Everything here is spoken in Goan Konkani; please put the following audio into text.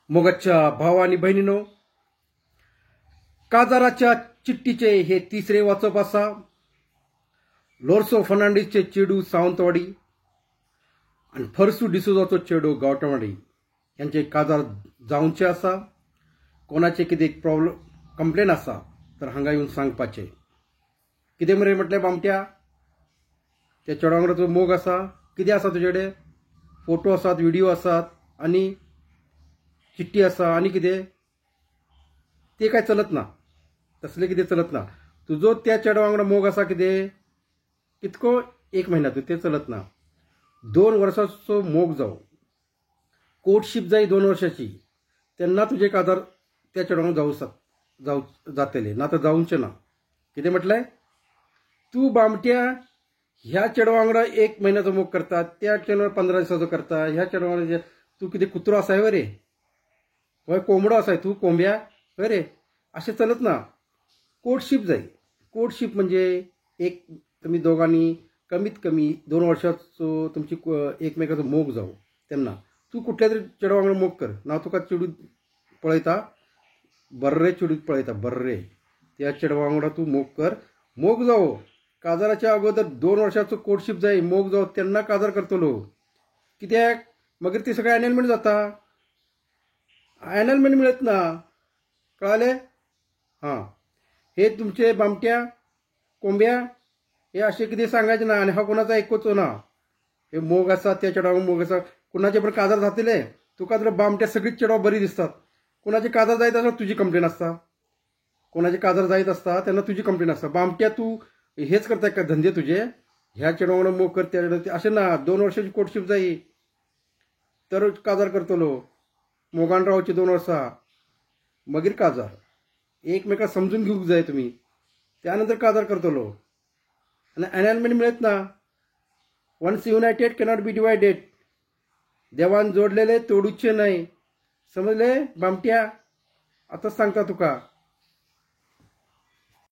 मोगाच्या भाव आणि बहिणीनो, काजाराच्या चिठ्ठीचे हे तिसरे वाचप आसा. लोरसो फर्नांडीसचे चेडू सावंतवाडी आनी फरसू डिसोजाचो चेडू गांवटवाडी यांचे काजार जावचे आसा. कोणाचे कितें प्रॉब्लम कंप्लेन आसा तर हांगा येवन सांगपाचें. कितें मरे म्हटलें बामट्या, त्या चेडवा वांगडा तुजो मोग आसा, कितें आसा तुजे कडेन? फोटो आसात, व्हिडियो आसात आनी चिट्ठी आसा आनी कितें? तें काय चलत ना, तसलें कितें चलत ना. तुजो त्या चेडवा वांगडा मोग आसा कितें कितको एक म्हयन्याचो तें चलत ना. 2 वर्सांचो मोग जावं, कोर्टशीप जाय 2 वर्सांची, तेन्ना तुजें काजार त्या चेडवा वांगडा जावं जातलें, ना तर जावचें ना. कितें म्हटलें? तूं बामट्या ह्या चेडवा वांगडा 1 म्हयन्याचो मोग करता, त्या चेडवा 15 दिसाचो करता, ह्या चेडवा वांगडा तूं कितें कुत्रो आसाय वय रे, हय कोंबडो आसाय तूं, कोंब्या हय रे? अशें चलत ना. कोर्टशीप जाय. कोर्टशीप म्हणजे एक तुमी दोगांनी कमीत कमी 2 वर्सांचो तुमची एकमेकाचो मोग जावं, तेन्ना तूं कुठल्या तरी चेडवा वांगडा मोग कर ना, तुका चेडूं पळयता, बर्रे चेडूं पळयता, बर्रे त्या चेडवा वांगडा तूं मोग कर, मोग जावो. काजाराच्या अगोदर 2 वर्सांचो कोर्टशीप जाय, मोग जावो तेन्ना काजार करतलो. कित्याक मागीर ती सगळें एनलमेंट जाता, एनलमेंट मेळत ना. कळालें? हां, हे तुमचे बामट्या कोंब्या हे अशें कितें सांगायचें ना आनी हांव कोणाचो आयकुचो ना. हे मोग आसा त्या चेडवा मोग आसा, कोणाचे पण काजार जातले तुका तर बामट्या सगळीच चेडवां बरी दिसतात. कोणाचे काजार जायत आसता तुजी कंप्लेन आसता, कोणाचे काजार जायत आसता तेन्ना तुजी कंप्लेन आसता. बामट्या तूं हेच करता का धंदे तुजे, ह्या चेडवा वांगडा मोग कर त्या, अशें ना. 2 वर्सांची कोर्टशीप जायी तर काजार करतलो. मोगान रावचे 2 वर्सां, मागीर काजार. एकमेकां समजून घेवंक जाय तुमी, त्यानंतर काजार करतलो. आनी एनलमेंट मेळत ना. Once united cannot be divided. देवान जोडलेले तोडूचे न्हय. समजले बामट्या? आतांच सांगता तुका.